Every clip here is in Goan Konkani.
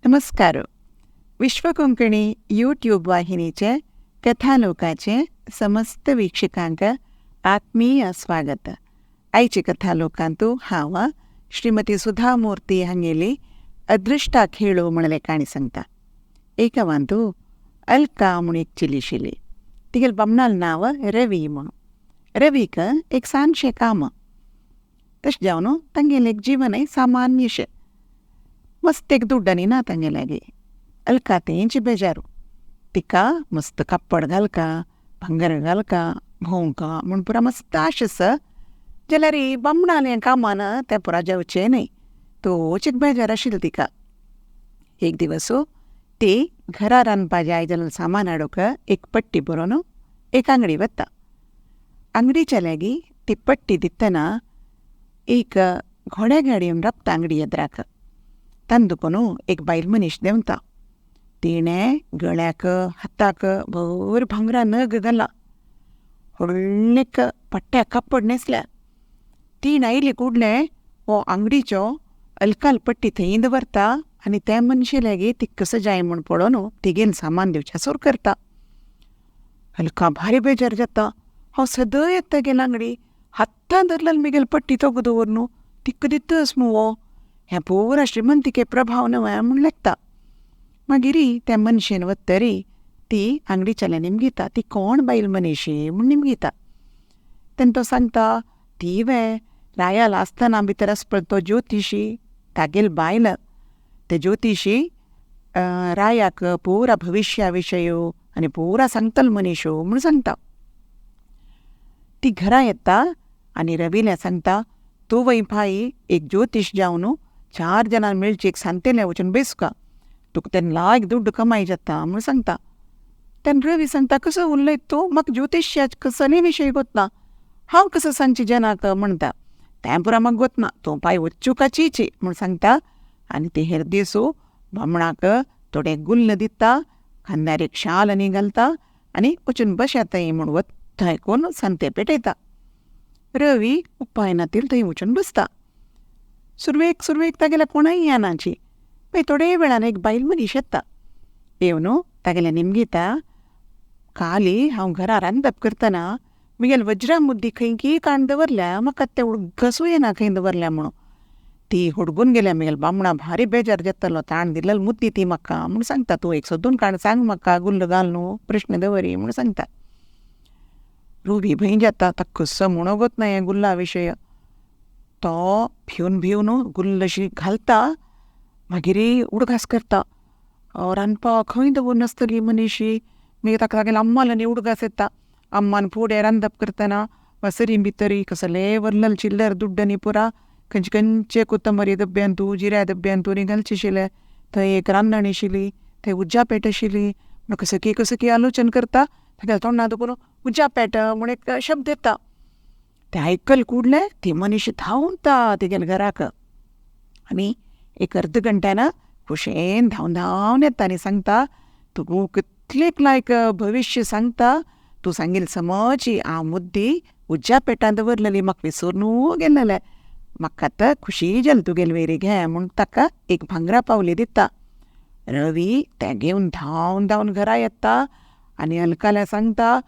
नमस्कार. विश्व कोंकणी यूट्यूब वाहिनीचे कथालोकाचे समस्त वीक्षकांक आत्मीय स्वागत. आयचे कथालोकांतु हांव श्रीमती सुधा मूर्ती हांगेली अदृश्टा खेळो म्हणले काणी सांगता. एका अलका म्हूण एक चली आशिल्ली. तिगेले बामणालें नांव रवी म्हणून. रवीक एक सानशें काम. तशें जावन तांगेलें एक जिवनय सामान्यशें. मस्त एक दुड्ड आनी ना तांगे लागीं. अलका तेंची बेजारू. तिका मस्त कापड घालका, भांगर घालका, भोंवका म्हूण पुरा मस्त आश आसा. जाल्यार बामणालें कामान तें पुरा जावचें न्हय. तोच एक बेजार आशिल्लो तिका. एक दिवस ती घरा रांदपा जाय जाल्यार सामान हाडूंक एक पट्टी बरोवन एक आंगडी वता. आंगडीच्या लागीं ती पट्टी दितना एक घोड्या गाडयेन राबता आंगडी एदराक. तांदूकून एक बायल मनीस देंवता. तिणें गळ्याक हाताक भर भांगरा नग घाला. व्हडलें पट्ट्या कापड न्हेसल्या. तीण आयली कुडलें हो आंगडीचो अलकाल पट्टी थंय दवरता आनी त्या मनशे लागीं ती कसो जाय म्हूण पळोवन तिगेलें सामान दिवचें सुरू करता. अलका भारी बेजार जाता. हांव सदां येता तेगेले आंगडी, हातान धरलेली म्हगेली पट्टी तोगो दवर न्हू, तिका दितस मगो हो. हें पुरा श्रीमंतिके प्रभाव न्हय म्हूण लेखता. मागीर त्या मनशेन वतरी ती आंगडी चल्यान निमगिता, ती कोण बायल मनीशी म्हूण निमगिता. तेन्ना तो सांगता, ती वे रायाल आसतना भितर आसा पळय तो ज्योतिशी तागेली बायल. ते ज्योतिशी रायाक पुरा भविश्या विशय आनी पुरा सांगतलो मनीश म्हूण सांगता. ती घरा येता आनी रवील्या सांगता, तूं वय भाई एक ज्योतिश जावन चार जाणां मेळची एक सांतेल्या वचून बेसका, तुका तेन्ना लायक दुड्ड कमाय जाता म्हूण सांगता. तेन्ना रवी सांगता, कसो उलयत तूं, म्हाका ज्योतिश्याच कसले विशय गोतना, हांव कसो सांगची जनाक म्हणटा. तें पुरा म्हाका गोतना, तूं पाय वच्चुका चिची म्हूण सांगता. आनी ते हेर दिसू बामणाक थोडे गुल्ल दिता, खांद्यार एक शाल आनी घालता आनी वचून बशात थंय म्हूण वता आयकून सांते पेटयता. रवी उपाय नातील थंय वचून बसता. सुरवेक सुरवेक तागेल्या कोणय येनाची. मागीर थोडे वेळान एक बायल मनीस येता. येवन तागेल्या निमगिता, काली हांव घरा रांदप करतना म्हगेली वज्रा मुद्दी खंय की काण दवरल्या, म्हाका तें उडगासूय येना खंय दवरल्या म्हणून. ती हुडगून गेल्या म्हगेल्या बामणा भारी बेजार जातलो, ताण दिलेली मुद्दी ती म्हाका म्हूण सांगता. तूं एक सोदून काड सांग म्हाका, गुल्ल घाल न्हू प्रश्न दवरी म्हूण सांगता. रवी भंय जाता, ताका कसो म्हणूं गोत ना हें गुल्ला विशय. तो भिवन भिवन गुल्ल अशी घालता, मागीर उडगास करता, रांदपाक खंय दवरून आसतली मनीशी. मागीर ताका तागेल्या अम्माल आनी उडगास येता. अम्मान फुडें रांदप करतना वसरी भितरी कसले वरलल चिल्लर दुड्ड न्ही पुरा खंयचे खंयचे कोथंबरी डब्यांतू जिऱ्या डब्यांतू न्ही घालचे आशिल्ले. थंय एक रांदण आशिल्ली, थंय उज्जा पेट आशिल्ली. म्हूण कसकी कसकी आलोचन करता, तागेल्या तोंडांत करून उज्जा पेट म्हूण एक शब्द येता. तें आयकल कुडलें ती मनीस धांवता तिगेल्या घराक आनी एक अर्द घंट्यान खुशेन धांवन धांवन येता आनी सांगता, तूं कितलेक लायक भविश्य सांगता, तूं सांगील समजी हांव मुद्दी उज्या पेटांत दवरलेली, म्हाका विसरून गेल्लेलें, म्हाका आतां खुशी जाली तुगेले वेरी घे म्हूण ताका एक भांगरा पावली दिता. रवी तें घेवन धांवन धांवन घरा येता आनी अलकाल्या सांगता,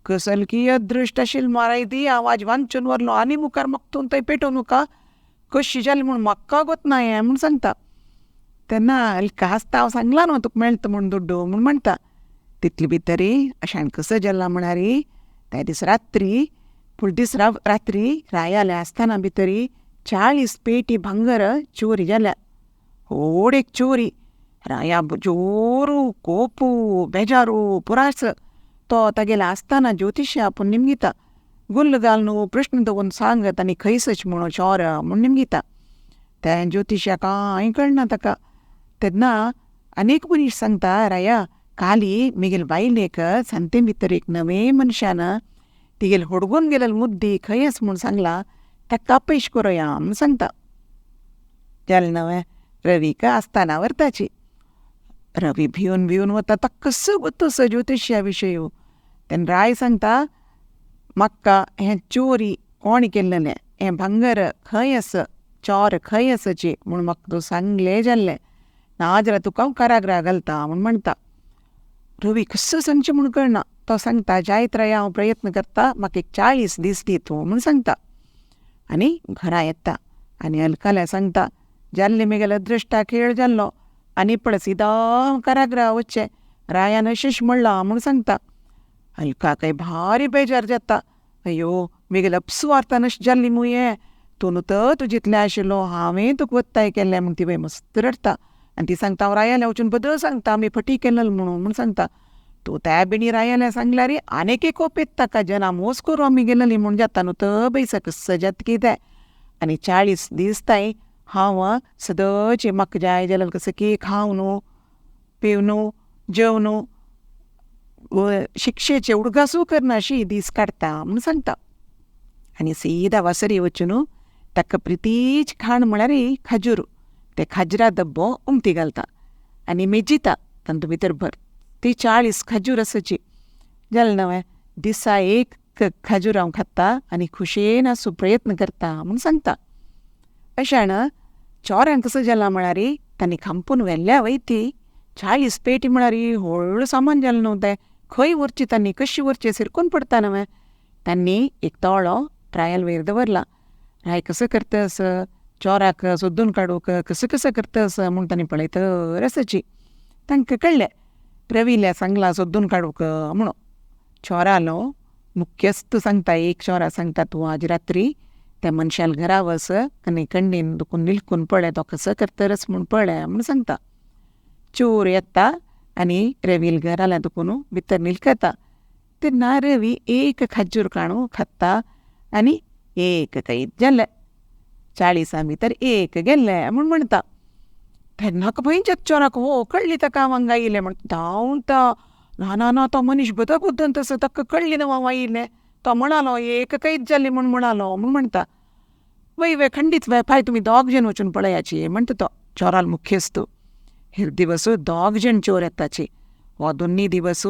कसलकी अदृश्ट आशिल्ली माराय दी, हांव आज वांचून व्हरलो आनी मुखार म्हाका तूं थंय पेटोवं नाका, कशी जाली म्हूण म्हाका गोतना हें म्हूण सांगता. तेन्ना अलका हांसता, हांव सांगलां न्हू तुका मेळटा म्हूण दुड्डू म्हूण म्हणटा. तितले भितरी अशें कसो जाला म्हळ्यार त्या दीस रात्री फुडले दीस रात्री रायाल्या आसतना भितरी 40 पेटी भांगर चोरी जाल्या. व्हड एक चोरी. राया जोरू कोपू बेजारू पुरास. तो तागेल्या आसतना ज्योतिशी आपूण निमगिता, गुल्ल घाल न्हू प्रश्न दवरून सांग तांणी खंयसच म्हणून चोर म्हूण निमगिता. तें ज्योतिश्याक कांय कळना ताका. तेन्ना आनीक मनीस सांगता, राया काली म्हगेले बायलेक सांते भितर एक नवे मनशान तिगेली हुडगून गेलेली मुद्दी खंय आसा म्हूण सांगला, ताका पयश करुया म्हूण सांगता. जालें नवें रवीक आसतना व्हरताची. रवी भिवन भिवन वता, ताका कसो गोतसो ज्योतिश्या विशय. तेन्ना राय सांगता, म्हाका हें चोरी कोण केल्लेलें, हें भांगर खंय आसा, चोर खंय आसाची म्हूण म्हाका तूं सांगलें जाल्लें. नाजाल्यार तुका हांव कारागृहा घालता म्हूण म्हणटा. रवी कसो सांगचें म्हूण कळना. तो सांगता जायत राया हांव प्रयत्न करता, म्हाका एक 40 दीस दी तूं म्हूण सांगता. आनी घरा येता आनी अलकाल्या सांगता जाल्ले मेगेले अदृश्टा खेळ जाल्लो आनी पळय सिदा हांव कारागृहा वचचें, रायान अशेंच म्हणलां म्हूण सांगता. अलकाकय भारी बेजार जाता. अयो मेगेले अपसुवार्थान अशें जाल्ली मूं हें, तूं न्हू तर तूं जितलें आशिल्लो हांवें तुका वत्ताय केल्लें म्हूण ती बाय मस्त रडटा. आनी ती सांगता हांव रायाल्या वचून बदल सांगता आमी फटी केल्ल म्हणून म्हूण सांगता. तूं त्या बेणी रायाल्या सांगल्यार आनीक एक कोप येता ताका, जना मोस करूं आमी गेल्ली म्हूण जाता न्हू तर बैसा कसो जाता कितें. आनी 40 दीस ताई हांव सदचें म्हाका जाय जाल्यार कसो की खावनू पिवनू जेवनू शिक्षेचे उडगासूय करना अशी दीस काडटा म्हूण सांगता. आनी सीधा वासरी वचून ताका प्रितीच खाण म्हळ्यार खाजूर, ते खाजरा डब्बो उमथी घालता आनी मेजिता तातूंत भितर भर ती 40 खाजूर आसाची. जालें नवें दिसा एक खाजूर हांव खाता आनी खुशयेन आसूं प्रयत्न करता म्हूण सांगता. अशान चोरांक कसो जाला म्हळ्यार तांणी खांपून व्हेल्ल्या वय ती 40 पेटी म्हळ्यार व्हडलें सामान जालें न्हू तें, खंय व्हरची तांणी कशी व्हरची सिरकून पडटा नवें. तांणी एक तोळो ट्रायल वयर दवरला, राय कसो करता असो चोराक सोदून काडूंक कसो कसो करता असो म्हूण तांणी पळयतर आसाची. तांकां कळ्ळें रवील्या सांगलां सोदून काडूंक म्हणून. चोरालो मुख्यस्थ सांगता, एक चोरा सांगता तूं आज रात्री त्या मनशाल घरा वच आनी कण्णीन दुखून निलकून पळय तो कसो करतरच म्हूण पळय म्हूण सांगता. चोर येता आनी रवील घराल्या दुखून भितर निलकता. तेन्ना रवी एक खाजूर काणू खाता आनी एक कैद जालें, 40 भितर एक गेल्लें म्हूण म्हणटा. तेन्ना खंयच्याच चोराक हो कळ्ळी ताका हांव हांगा आयिल्लें म्हूण धांवता. ना ना ना तो मनीस बदक बुद्दंत आसा, ताका कळ्ळी न्हू हांव आयिल्लें, तो म्हणालो एक कैद जाली म्हूण म्हणालो म्हूण म्हणटा. वय वय खंडीत वय पाय तुमी दोग जण वचून पळयाची म्हणटा तो चोराल मुख्यस्थ. हेर दिवस दोग जण चोर येताची. हो दोन्ही दिवस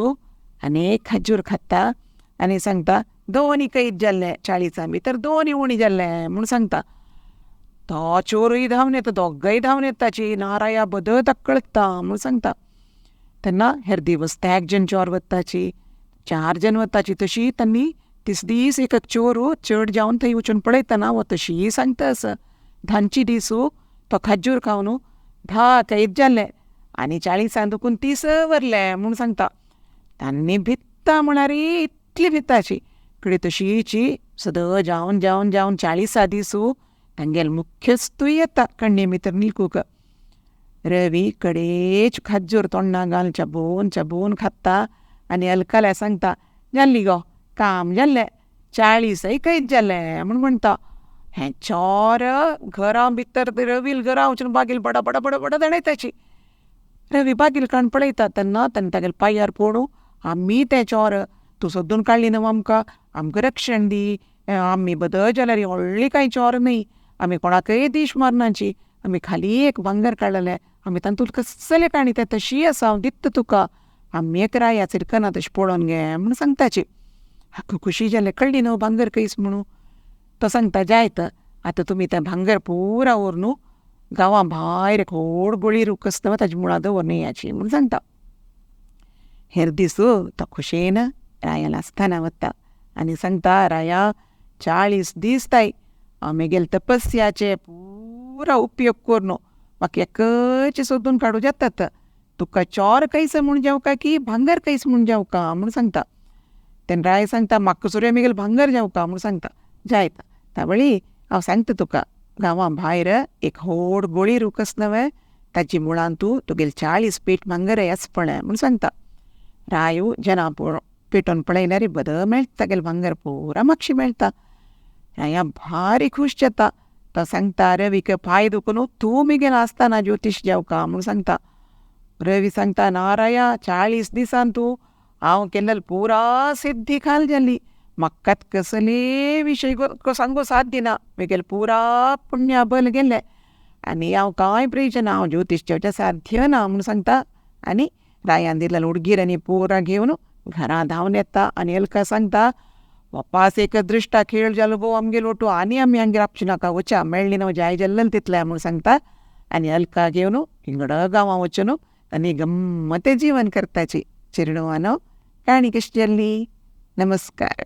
आनी एक खाजूर खाता आनी सांगता दोनी कैद जाल्ले 40 भितर दोनी उणी जाल्ले म्हूण सांगता. तो चोरूय धांवन येता, दोगांय धांवन येताची, नाराया बदल ताका कळटा म्हूण सांगता. तेन्ना हेर दिवस एक जण चोर वताची, 4 जण वताची. तशी तांणी तीस दीस एक चोर चड जावन थंय वचून पळयतना हो तशी सांगता आसा. धांची दिसू तो खाजूर खावन 10 कैद जाले आनी 40 दुखून 30 वरले म्हूण सांगता. तांणी भित्ता म्हळ्यार इतली भिताची कडे तशीची सदां जावन जावन जावन 40 दिसू तांगेल मुख्यस्तूय येता कण्णे भितर निलकूक. रवी कडेच खाजूर तोंडा घाल चबोवन चबोवन खाता आनी अलकाल्या सांगता जाल्ली गो काम जाल्लें, 40 कैद जालें म्हूण म्हणटा. हें चोर घरा भितर रवील घरा वचून बागील बडा बडा बडा बडा दणयताची. रवी बागील काण पळयता तेन्ना ताणें तागेले पांयार पडून आमी तें चोर तूं सोदून काडली न्हू आमकां, आमकां रक्षण दी, आमी बदल जाल्यार व्हडली कांय चोर न्हय, आमी कोणाकय दीश मारनाची, आमी खाली एक भांगर काडलेलें, आमी तातूंत कसलें काणी तें तशी आसा हांव दिता तुका, आमी एक राया सिरकना तशें पळोवन घे म्हूण सांगताची. हाका खुशी जालें, कळ्ळी न्हू भांगर खंयस म्हणून. तो सांगता जायत आतां तुमी तें भांगर पुरा व्हरून गांवा भायर एक व्हड गोळी रूख आसता न्हू ताजे मुळां दवरून येयाची म्हूण सांगता. हेर दीस तो खुशयेन रायाल आसतना वता आनी सांगता राया 40 दीस ताई हांव म्हगेले तपस्याचे पुरा उपयोग करून म्हाका एकच सोदून काडूं जातात, तुका चोर कैस म्हूण जावका की भांगर कैस म्हूण जावका म्हूण सांगता. तेन्ना राय सांगता म्हाका सुर्या म्हगेलें भांगर जावका म्हूण सांगता. जायत तावळी हांव सांगता तुका गांवा भायर एक व्हड गोळी रूख आसा न्हय ताजी मुळां तूं तुगेले 40 पेट भांगर आसा पळय म्हूण सांगता. रायू जना पेटोवन पळयल्यार बदल मेळटा तागेलें भांगर पुरा मातशें मेळटा. राया भारी खूश जाता. तो सांगता रवीक पांय दुखून तूं म्हगेलो आसतना ज्योतीश जावका म्हूण सांगता. रवी सांगता नाराया 40 दिसान तूं हांव केल्लें पुरा सिद्धी खाल जाली, म्हाका कसले विशय सांगू साध्य ना, म्हगेलें पुरा पुण्य बल गेलें आनी हांव कांय प्रयोजन हांव ज्योतीश जेवचें साध्य ना म्हूण सांगता. आनी रायान दिल्लें उडगीर आनी पुरा घेवन घरा धांवन येता आनी अलका सांगता वापास एक दृश्टा खेळ जालो गो आमगेलो ओटू आनी आमी हांगेर आपशी नाका वच्या मेळ्ळी न्हू जाय जाल्लें तितलें म्हूण सांगता. आनी अलका घेवन हिंगडा गांवां वचून आनी गम्मते जीवन करताची. चेरडुवानो, काणी कशी जाल्ली? नमस्कार.